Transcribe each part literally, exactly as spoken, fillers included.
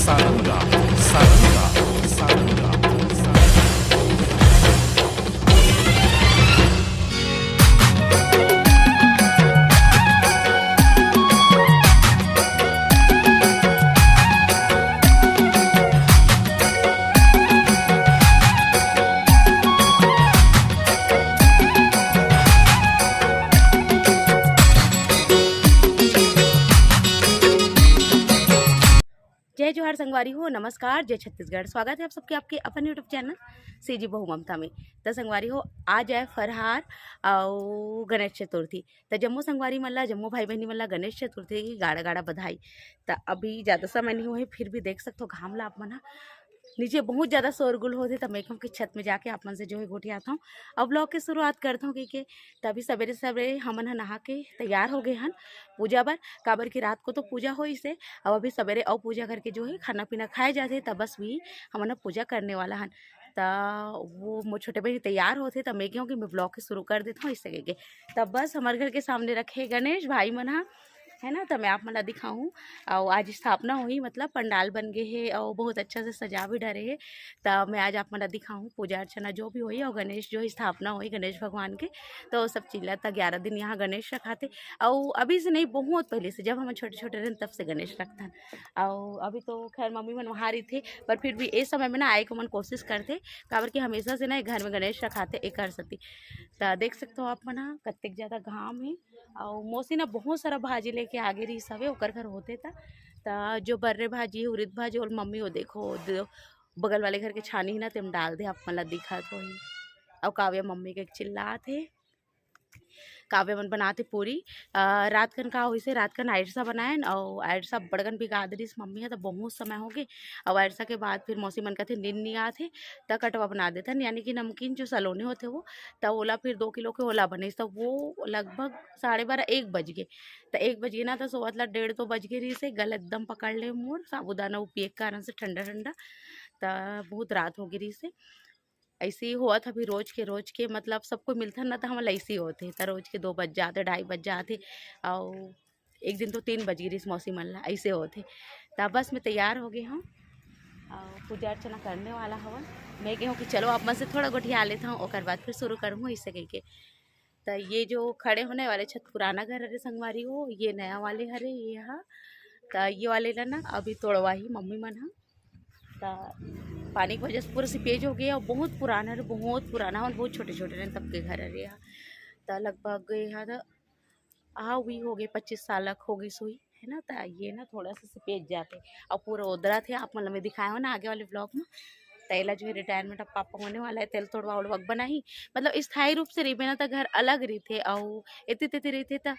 सारंगा, सारंगा, सारंगा, सारंगा। जय जोहार संगवारी हो, नमस्कार, जय छत्तीसगढ़। स्वागत है आप सबके आपके अपन YouTube चैनल सीजी बहू ममता में। त संगवारी हो, आज आय फरहार अउ गणेश चतुर्थी। त जम्मो संगवारी मन ला, जम्मो भाई बहिनी मन ला गणेश चतुर्थी की गाड़ा गाड़ा बधाई। त अभी ज़्यादा समय नहीं होए, फिर भी देख सकथो घाम ला आप मन ह। नीचे बहुत ज़्यादा शोरगुल होथे, त मैं कहूँ कि छत में जाके आप मन से जो है गोठियात हूँ। अब vlog के शुरुआत करत हूँ कहिके, त अभी सबेरे सबेरे हमन ह नहा के तैयार हो गए हन पूजा बर, काबर कि रात को तो पूजा होइस हे। अब अभी सबेरे अउ पूजा करके जो है खाना पीना खाए जाथे, त बस भी हमन ह पूजा करने वाला हन। त वो मोर छोटे बहिनी तैयार होथे, त मैं कहूँ कि मैं vlog के शुरू कर देत हूँ, ऐसे कहिके। त बस हमर घर के सामने रखे गणेश भाई मन ह, है ना, त मैं आप मन ला दिखाहूँ। अउ आज स्थापना होही, मतलब पंडाल बन गे हे अउ बहुत अच्छा से सजा भी डरे हे। त मैं आज आप मन ला दिखाहूँ पूजा अर्चना जो भी होही अउ गणेश जो स्थापना होही गणेश भगवान के, त वो सब चीज ला। त ग्यारह दिन यहाँ गणेश रखाथे। अउ अभी से नहीं, बहुत पहले से, जब हम छोटे छोटे रहन तब से गणेश रखथन। अउ अभी तो खैर मम्मी मन वहाँ रहिथे, पर फिर भी ए समय में ना आए के मन कोशिश करथे, काबर कि हमेशा से ना ए घर में गणेश रखाथे, एकर सेती। त देख सकथो आप मन ह कतेक ज्यादा घाम हे। अउ मौसी ना बहुत सारा भाजी लेके आगे रहिस हवे, ओकर घर होथे त, त जो बर्रे भाजी, उरीद भाजी, ओल मम्मी वो देखो, द-, बगल वाले घर के छानी ही ना, तेम डाल दे, आप मन ला दिखत होही। अउ काव्या मम्मी के चिल्लात हे, काव्या मन बनात हे पूरी। अ, रात कन का होइस हे, रात कन आइरसा बनायन, अउ आइरसा बड़कन बिगाड़ दिस मम्मी ह, त बहुत समय हो गे। अउ आइरसा के बाद फिर मौसी मन कथे, "नींद नी आत हे, त कटवा बना देथन," यानी कि नमकीन जो सलोनी होथे वो, त ओला फिर दो किलो के ओला बनिस, त वो लगभग साढ़े बारह, एक बज गे। त एक बज गे ना, त सोवत ला डेढ़, दो बज गे रिहिस हे, गला एकदम पकड़ ले मोर, साबूदाना वो पिए के कारण से ठंडा ठंडा, त बहुत रात हो गे रिहिस हे। ऐसे ही होवत हे अभी रोज के, रोज के, मतलब सब कोई मिलथन ना, त हमन ला ऐसे ही होथे, त रोज के दो बज जाथे, ढाई बज जाथे, अउ एक दिन तो तीन बज गे रिहिस मौसी मन ला, ऐसे होथे। त बस मैं तैयार हो गे हूँ अउ पूजा अर्चना करने वाला हवन। मैं कहे हूँ कि चलो आप मन से थोड़ा गोठिया लेत हूँ, ओकर बाद फिर शुरू करहूँ, ऐसे कहिके। त ये जो खड़े होने वाले छत पुराना घर हरे संगवारी हो, ये नया वाले हरे, ये हा। त ये वाले ला ना अभी तोड़वाही मम्मी मन ह। त पानी के वजह से पूरा सिपेज हो गया, बहुत पुराना हरे, बहुत पुराना, और बहुत छोटे छोटे रहन तब के घर हरे हा। त लगभग ये हा त आ हुई हो गए, पच्चीस साल हो गई सोई, है ना। त ये ना थोड़ा सा सिपेज जाथे, और पूरा ओदरा थे, आप मन ला मैं दिखाए हो ना आगे वाले vlog में। त एला जो है retirement of पापा होने वाला है, तेल तोड़वा उड़वा के बनाही, मतलब स्थायी रूप से रहिबे ना, त घर अलग रहिथे, अउ एती तेती रहिथे, त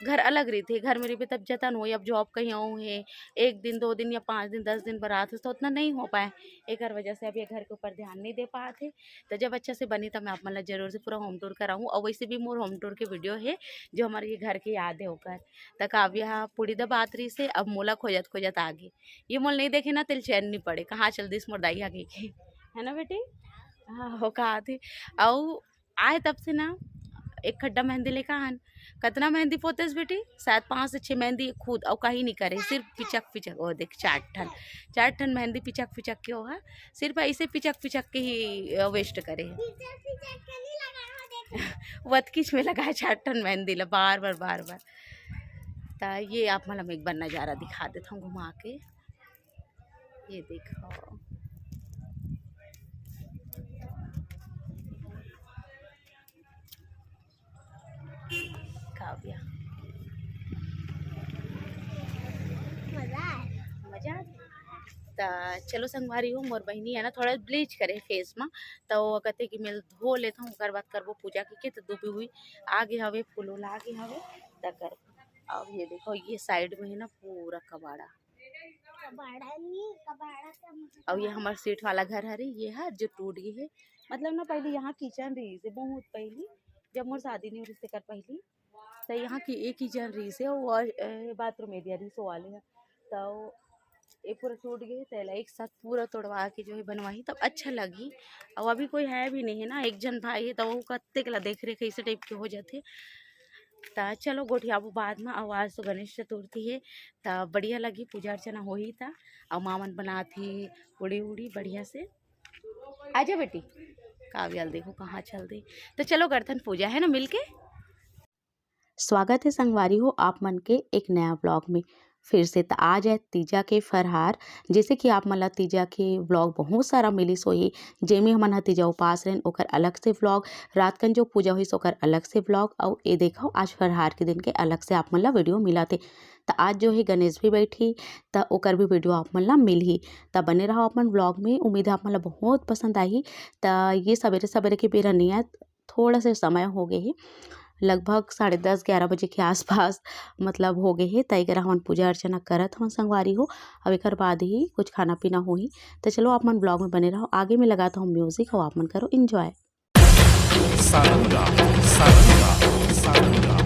घर अलग रहिथे। घर में रहिबे तब जतन होई, अब job कहीं आऊँ है, एक दिन, दो दिन या पाँच दिन, दस दिन बर आत होस, त उतना नहीं हो पाए, एकर वजह से अब ये घर के ऊपर ध्यान नहीं दे पात हे। त जब अच्छा से बनी, त मैं आप मन ला जरूर से पूरा home tour कराहूँ। और वैसे भी मोर home tour के video हे, जो हमारे ये घर के याद है ओकर। त काव्या ह पूड़ी दबात रहिस हे, अब मोला खोजत खोजत आ गे। ये मोल नहीं देखे ना, तेल चैन नहीं पड़े, कहाँ चल दिस मोर दाई आगे के, है ना बेटी? हाँ, हो कहा थी। अउ आए तब से ना एक खड्डा मेहंदी लेकर आन। कतना मेहंदी पोतेस बेटी? शायद पाँच से छः मेहंदी खुद, और कहीं नहीं करे, सिर्फ पिचक पिचक। वो देख, चार ठन, चार ठन मेहंदी पिचक पिचक के, वो है सिर्फ ऐसे पिचक पिचक के ही, अ, waste करे है। वतकिच में लगाए चार ठन मेहंदी ला बार बार, बार बार। त ये आप मन ला मैं एक बार नजारा दिखा देत हूँ घुमा के। ये देखो काव्या, मजा आए। मजा आए। त चलो संगवारी हो, मोर बहिनी है ना, थोड़ा bleach करे face में, त वो कहते कि मैं धो लेता हूँ, ओकर बाद करबो पूजा के, के त दुबी हुई आगे हवे, फूल उल आगे हवे, त कर। अब ये देखो, ये side में है ना पूरा कबाड़ा। कबाड़ा नहीं, कबाड़ा का मतलब और ये हमार सेठ वाला घर हरे, ये है जो टूट गई है। मतलब ना, पहले यहाँ kitchen रहिस हे, बहुत पहली, जब मोर शादी नहीं होइस तेकर पहली, त यहाँ की एक kitchen रहिस हे, वो, अ, bathroom area रहिस, वो वाले है। त ये पूरा टूट गए, तेला एक साथ पूरा तोड़वा के जो है बनवाही, तब अच्छा लगी। और अभी कोई है भी नहीं है ना, एक जन भाई है, तो वो कत्ते के ला देख रेख ऐसे type के हो जाते। त चलो गोठियाबो बाद म, अउ आज तो गणेश चतुर्थी हे, त बढ़िया लगही, पूजा अर्चना होही त, अउ माँ मन बनात हे पूड़ी उड़ी बढ़िया से। आजा बेटी, काव्या ल देखो कहाँ चल दे। त चलो करथन पूजा, है ना, मिलके। स्वागत है संगवारी हो आप मन के एक नया व्लॉग में फिर से। त आज है तीजा के फरहार, जैसे कि आप मन ला तीजा के व्लॉग बहुत सारा मिलिस होही, जेमे हमन ह तीजा उपास रहेन, ओकर अलग से व्लॉग, रात कन जो पूजा होइस ओकर अलग से व्लॉग, अउ ये देखो आज फरहार के दिन के अलग से आप मन ला वीडियो मिलत हे। त आज जो है गणेश भी बैठी, त ओकर भी वीडियो आप मन ला मिलही। त बने रहो अपन व्लॉग में, उम्मीद है आप मन ला बहुत पसंद आही। त ये सवेरे सवेरे के बेरा नहीं आय, थोड़ा से समय हो गए हे, लगभग साढ़े दस ग्यारह बजे के आसपास मतलब हो गए हे। त एकरा हमन पूजा अर्चना करत हवन संगवारी हो। अब एकर बाद ही कुछ खाना पीना होही। त चलो आप मन व्लॉग में बने रहो, आगे में लगात हूँ म्यूजिक, अउ आप मन करो एंजॉय। सारंगा, सारंगा, सारंगा।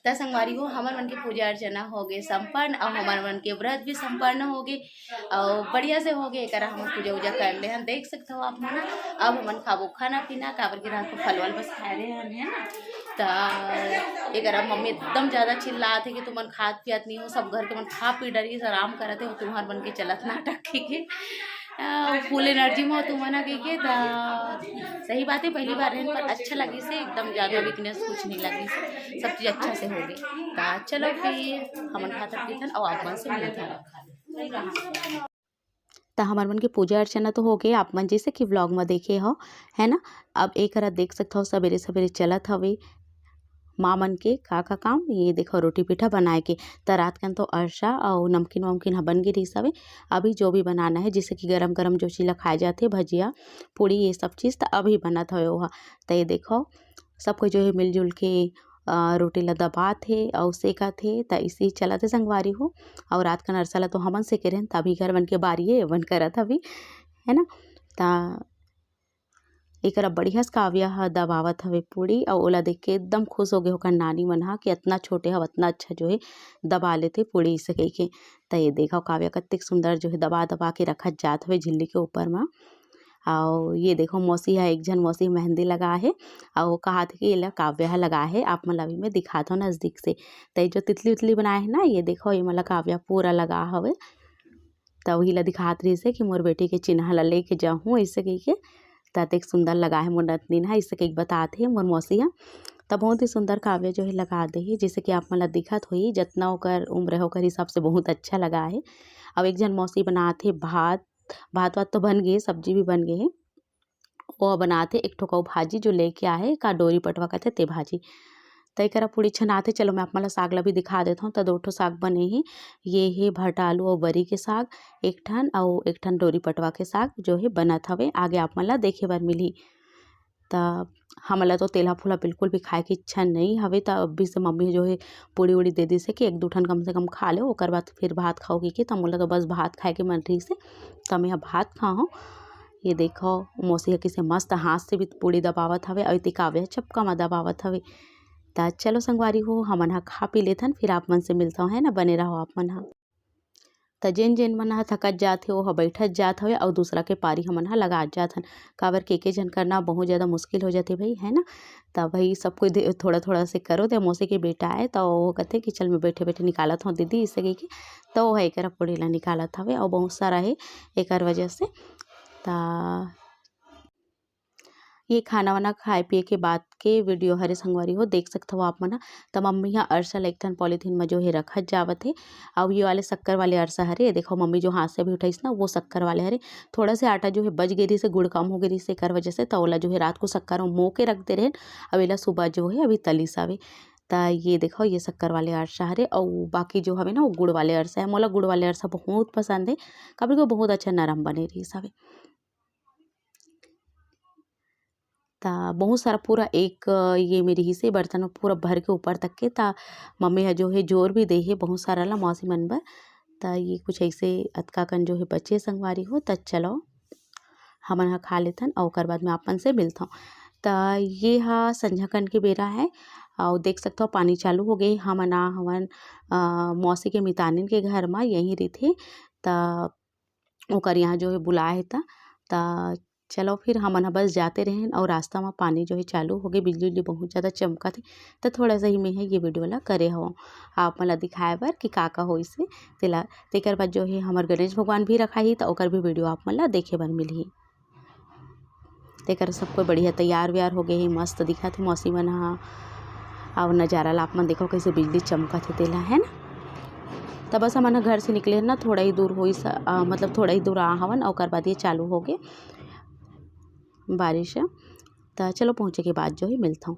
त संगवारी हो, हमर मन के पूजा अर्चना हो गे संपन्न, अउ हमर मन के व्रत भी संपन्न हो गे, अउ बढ़िया से हो गे। एकरा हमन पूजा उजा कर ले हन, देख सकत हो आप मन। अब हमन खाबो खाना पीना, काबर के रात को फल वल बस खाए रहे हन, है ना। त एकरा मम्मी एकदम ज्यादा चिल्लात हे कि तुमन खात पियत नहीं हो, सब घर के मन खा पी डरिस, आराम करत हे, तुम्हर मन के चलत नाटक के। अ, full energy में हो तुमन ह कहिके। त सही बात है, पहली बार रहन पर अच्छा लगिस हे, एकदम ज्यादा weakness कुछ नहीं लगिस हे, सब चीज अच्छा से हो गई। त चलो फिर हमन खाथन पीथन अउ आप मन से मिलथन। त हमर मन के पूजा अर्चना तो हो गए, आप मन जैसे कि व्लॉग में देखे हो, है ना। अब एक हरा देख सकत हो, सवेरे सवेरे चलत हवे माँ मन के का का काम। ये देखो, रोटी पीठा बनाए के, त रात कन तो अरसा अउ नमकीन वमकीन ह बन गे रहिस हवे। अभी जो भी बनाना है, जैसे कि गरम गरम जो चीज ला खाए जाथे, भजिया, पूड़ी, ये सब चीज, त अभी बनत हवे ओहा। त ये देखो, सब कोई जो है मिलजुल के, अ, रोटी ला दबात हे अउ सेकत हे। त इसे ही चलत हे संगवारी हो। अउ रात कन अरसा ला तो हमन सेके रहेन, त अभी घर मन के बारी है, मन करत हवे, है ना। त एकरा बढ़िया से काव्या ह दबावत हवे पूड़ी, अउ ओला देख के एकदम खुश हो गे ओकर नानी मन ह कि अतना छोटे हव, अतना अच्छा जो है दबा लेथे पूड़ी, इसे कहिके। त ये देखो, काव्या कतेक सुंदर जो है दबा दबा के रखत जात हवे झिल्ली के ऊपर म। अउ ये देखो, मौसी ह, एक झन मौसी मेहंदी लगा हे, अउ वो कहा थे कि एला काव्या ह लगा हे, आप मन ला भी मैं दिखात हव नजदीक से। त ये जो तितली उतली बनाए हे ना, ये देखो, ये मन ला काव्या पूरा लगा हवे। त वही ला दिखात रहिस हे कि मोर बेटी के चिन्हा ला लेके जाहूँ, ऐसे कहिके। त अतेक सुंदर लगा हे मोर नतनीन ह, ऐसे कहिके बतात हे मोर मौसी ह। त बहुत ही सुंदर काव्या जो है लगा दे हे, जैसे कि आप मन ला दिखत होही, जतना ओकर उम्र है ओकर हिसाब से बहुत अच्छा लगा हे। अब एक झन मौसी बनात हे भात, भात वात तो बन गे, सब्जी भी बन गे हे। वो बनाथे एक ठो कऊ भाजी जो लेके आहे, का डोरी पटवा कथे ते भाजी। त एकरा पूड़ी छनाथे। चलो मैं आप मन ला साग ला भी दिखा देत हौं। त दो ठो साग बने हे, ये हे भटा आलू अउ बरी के साग एक ठन, अउ एक ठन डोरी पटवा के साग जो हे बनत हवे, आगे आप मन ला देखे बर मिलही। त हमन ला तो तेलहा फूलहा बिल्कुल भी खाए के इच्छा नइ हवे, त अभी से मम्मी जो हे पूड़ी उड़ी दे दिस हे कि एक दू ठन कम से कम खा ले, ओकर बाद फिर भात खाओ कहिके। त मोला तो बस भात खाए के मन रहिस हे, त मैं ह भात खाहूँ। ये देखो मौसी ह किसे मस्त हाथ से भी पूड़ी दबावत हवे, अउ इति काव्य ह चपका म दबावत हवे। त चलो संगवारी हो, हमन ह खा पी लेथन, फिर आप मन से मिलथौं, है ना, बने रहो आप मन ह। त जेन जेन मन ह थकत जात हे, ओह बइठत जात हवे, अउ दूसरा के पारी हमन ह लगात जात हन, काबर के एके झन करना बहुत ज्यादा मुश्किल हो जाथे भाई, है ना। त भाई सब कोई दे-, थोड़ा थोड़ा से करो। त मौसी के बेटा आय, त वो कथे कि चल मैं बैठे बैठे निकालत हौं दीदी, इसे कहिके। त वो ह एकरा पूड़ी ला निकालत हवे, अउ बहुत सारा हे एकर वजह से। त ये खाना वाना खाए पिए के बाद के वीडियो हरे संगवारी हो, देख सकत हव आप मन ह। त मम्मी ह अरसा ल एक ठन पॉलीथीन म जो हे रखत जावत हे। अउ ये वाले शक्कर वाले अरसा हरे, ये देखो मम्मी जो हाथ से अभी उठाइस ना, वो शक्कर वाले हरे। थोड़ा से आटा जो हे बच गे रिहिस हे, गुड़ कम हो गे रिहिस हे, एकर वजह से त ओला जो हे रात को शक्कर म मो के रख दे रहेन। अउ एला सुबह जो हे अभी तलिस हवे। त ये देखो, ये शक्कर वाले अरसा हरे, अउ बाकी जो हवे ना, वो गुड़ वाले अरसा हे। मोला गुड़ वाले अरसा बहुत पसंद हे, काबर कि वो बहुत अच्छा नरम बने रिहिस हवे। त बहुत सारा पूरा एक, अ, ये में रिहिस हे बर्तन म पूरा भर के ऊपर तक के। त मम्मी ह जो हे जोर भी दे हे बहुत सारा ला मौसी मन बर। त ये कुछ ऐसे अतका कन जो हे बचे संगवारी हो। त चलो हमन ह खा लेथन अउ ओकर बाद में आप मन से मिलथौं। त ये ह संझा कन के बेरा हे अउ देख सकथव पानी चालू हो गे। हमन आ हवन, अ, मौसी के मितानिन के घर म, यहीं रहिथे। त ओकर यहाँ जो हे बुलाए हे त, त चलो फिर हमन ह बस जाते रहेन अउ रास्ता म पानी जो हे चालू हो गे, बिजली उजली बहुत ज्यादा चमकत हे। त थोड़ा सा ही में हे ये वीडियो ला करे हवं, आप मन ला दिखाए बर कि का का होइस हे तेला। तेकर बाद जो हे हमर गणेश भगवान भी रखाही, त ओकर भी वीडियो आप मन ला देखे बर मिलही। तेकर सब कोई बढ़िया तैयार वैयार हो गे हे, मस्त दिखत हे मौसी मन ह। अउ नजारा ला आप मन देखो, कैसे बिजली चमकत हे तेला, है ना। त बस हमन ह घर से निकले हन ना, थोड़ा ही दूर होइस, अ, मतलब थोड़ा ही दूर आ हवन, ओकर बाद ये चालू हो गे बारिश। त चलो पहुँचे के बाद जो हे मिलथौं।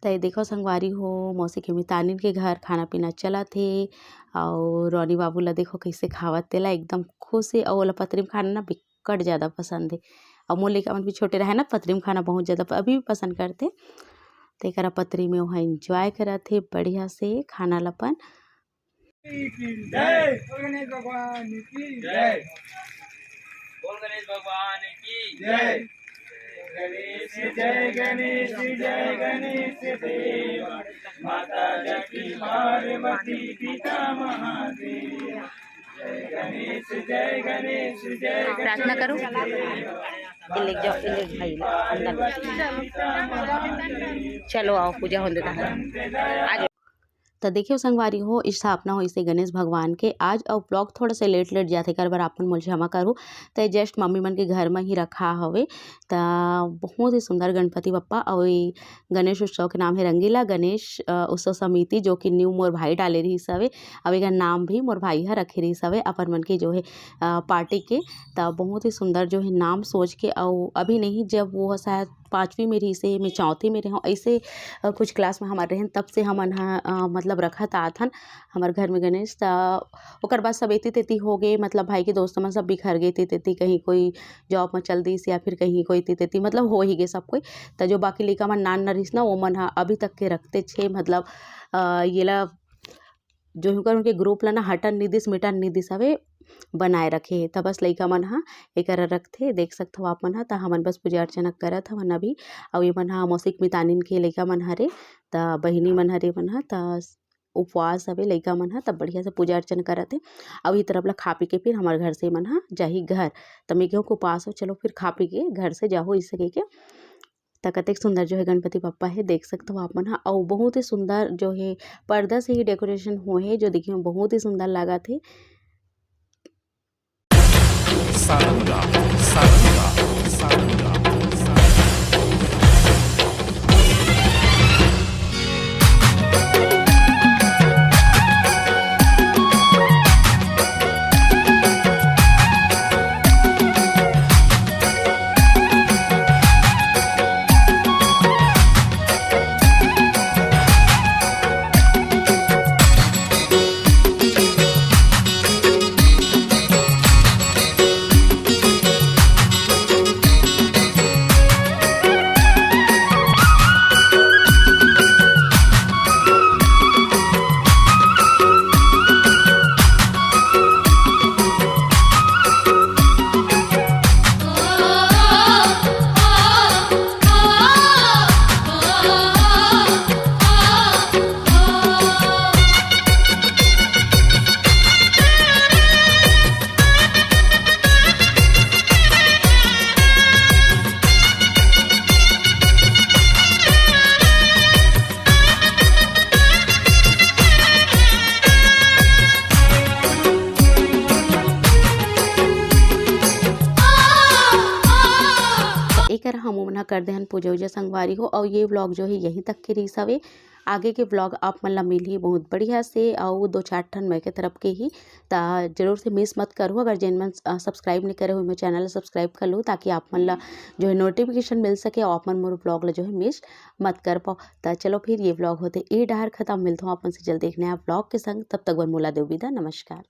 त ये देखो संगवारी हो, मौसी के मितानिन के घर खाना पीना चलत हे। अउ रॉनी बाबू ला देखो कैसे खावत तेला, एकदम खुश हे। अउ ओला पतरी म खाना ना बिक्कट ज्यादा पसंद हे। अउ मोर लइका मन भी छोटे रहे ना, पतरी म खाना बहुत ज्यादा प-, अभी भी पसंद करथे। त एकरा पतरी में ओहा enjoy करत हे बढ़िया से खाना ल अपन। की जय। बोल गणेश भगवान की जय। बोल गणेश भगवान की जय। गणेश जय गणेश जय गणेश देव, माता जय की पार्वती पिता महादेव। जय गणेश जय गणेश जय गणेश प्रार्थना करो। देव। ये ले जाओ, ये ले भाई, अंदर। चलो आओ, पूजा होने देता है। आ जाओ। त देखियो संगवारी हो, स्थापना होइस हे गणेश भगवान के आज, अउ vlog थोड़ा से लेट लेट जाथे, एकर बर आप मन मोला क्षमा करो। त just मम्मी मन के घर म ही रखा हवे। त बहुत ही सुंदर गणपति बप्पा, अउ ये गणेश उत्सव के नाम हे रंगीला गणेश, अ, उत्सव समिति, जो कि new मोर भाई डाले रिहिस हवे, अउ एकर नाम भी मोर भाई ह रखे रिहिस हवे अपन मन के जो हे, अ, party के। त बहुत ही सुंदर जो हे नाम सोच के, अउ अभी नहीं, जब वो ह शायद पाँचवीं में रिहिस हे, मैं चौथी में रेहेंव, ऐसे, अ, कुछ class में हमर रहेन, तब से हमन ह, अ, मतलब रखत आत हन हमर घर में गणेश। त ओकर बाद सब एती तेती हो गे, मतलब भाई के दोस्त मन सब बिखर गे एती तेती, कहीं कोई job में चल दिस या फिर कहीं कोई एती तेती, मतलब हो ही गे सब कोई। त जो बाकी लइका मन नान नान रिहिस ना, वो मन ह अभी तक के रखते छे, मतलब, अ, येला जो हुकर उनके group ला ना हटन नी दिस, मिटन नी दिस हवे, बनाए रखे हे। त बस लइका मन ह एकर रखथे, देख सकथव आप मन ह। त हमन बस पूजा अर्चना करत हवन अभी, अउ ये मन ह मौसिक मितानिन के लइका मन हरे, त बहिनी मन हरे मन ह, त उपवास हवे लइका मन ह, त बढ़िया से पूजा अर्चना करत हे। अउ ई तरफ ला खा पी के फिर हमर घर से मन ह जाही घर। त मैं केहूँ के उपास हो, चलो फिर खा पी के घर से जाहू, इसे कहिके। त कतेक सुंदर जो हे गणपति बप्पा हे, देख सकथव आप मन ह। अउ बहुत ही सुंदर जो हे पर्दा से ही decoration होए हे, जो देखे में बहुत ही सुंदर लागत हे। सारंगा, सारंगा, सारंगा, सारंगा। कर देहन पूजा उजा संगवारी हो। और ये व्लॉग जो है यहीं तक के रहिस हवे। आगे के व्लॉग आप मन ला मिलही बहुत बढ़िया से, और दो चार ठन मैं के तरफ के ही, त जरूर से मिस मत करू। अगर जेन मन सब्सक्राइब नहीं करे हो, मैं चैनल ला सब्सक्राइब कर लो, ताकि आप मन ला जो है नोटिफिकेशन मिल सके और आप मन मोर व्लॉग ला जो है मिस मत कर पाओ। त चलो फिर ये व्लॉग होते ए डहर खत्म, मिलता हूँ आप मन से जल्द एक नया व्लॉग के संग। तब तक बर मोला देव विदा, नमस्कार।